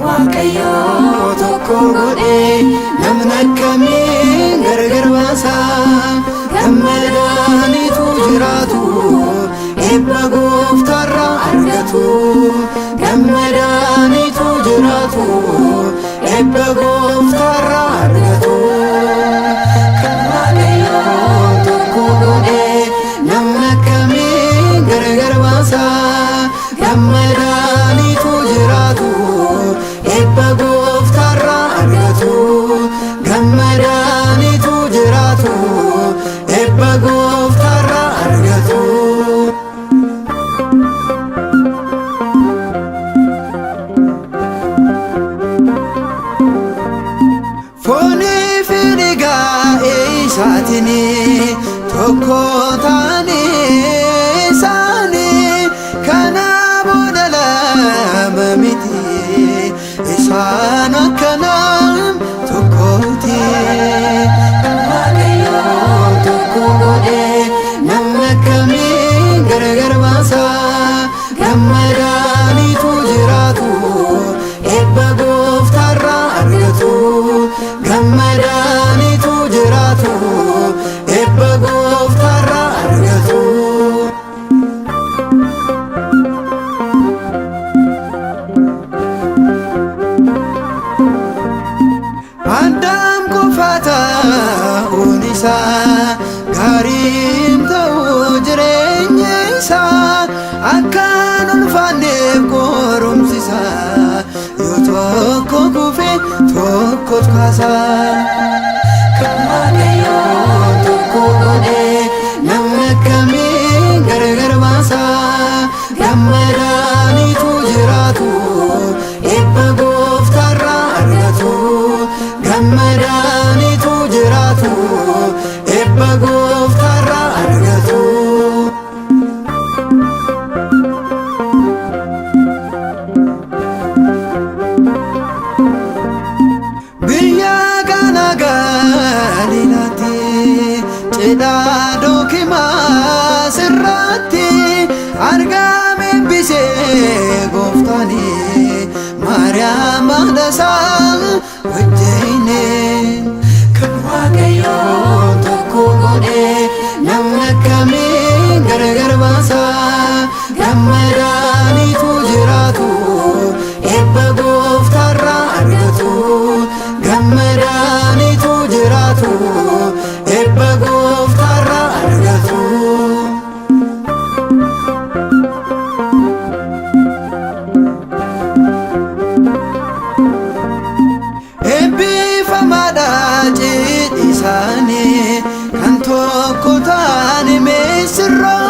Waaqayyoo tokko godhee namni akkamiin gargar baasa? Gammadaanitu jiraatu, eebba gooftaarraa argatu. Gammadaanitu jiraatu, eebba gooftaarraa argatu. Kan Waaqayyoo tokko godhee namni akkamiin gargar baasa? Gammadaanitu jiraatu, eebba gooftaarraa argatu. Gammadaanitu jiraatu, eebba gooftaarraa argatu. Foonii fi dhiigaa isaatiin tokko ta'anii isaanii, kana booda lama miti, isaan akkanaan tokkooti. Waaqayyoo tokko godhee namni akkamiin gargar baasa? Gammadaanitu jiraatu, eebba gooftaarraa argatu. Gammadaanitu jiraatu, eebba gooftaarraa argatu. Addaam qofa ta'uun isaa gaariin ta'uu, jireenya isaa akkaan ulfaanneef qorumsisa, yoo tokko kufe tokkotu kaasa. Kan Waaqayyoo tokko godhee namni akkamiin gargar baasa? Gammadaanitu jiraatu, eebba gooftaarraa argatu. Gammadaanitu jiraatu, eebba gooftaarraa argatu. Biyya kana Galiilaatti cidha Dookimaas irratti argame eebbisee gooftaani Maariyaam haadha wajjine. Kan Waaqayyoo tokko godhee namni akkamiin gargar baasa? Gammadaanitu jiraatu, eebba gooftaarraa argatu. Gammadaanitu jiraatu, eebba gooftaarraa argatu. Eebbifamaadha cidhi isaanii kan tokko ta'an misirroonni.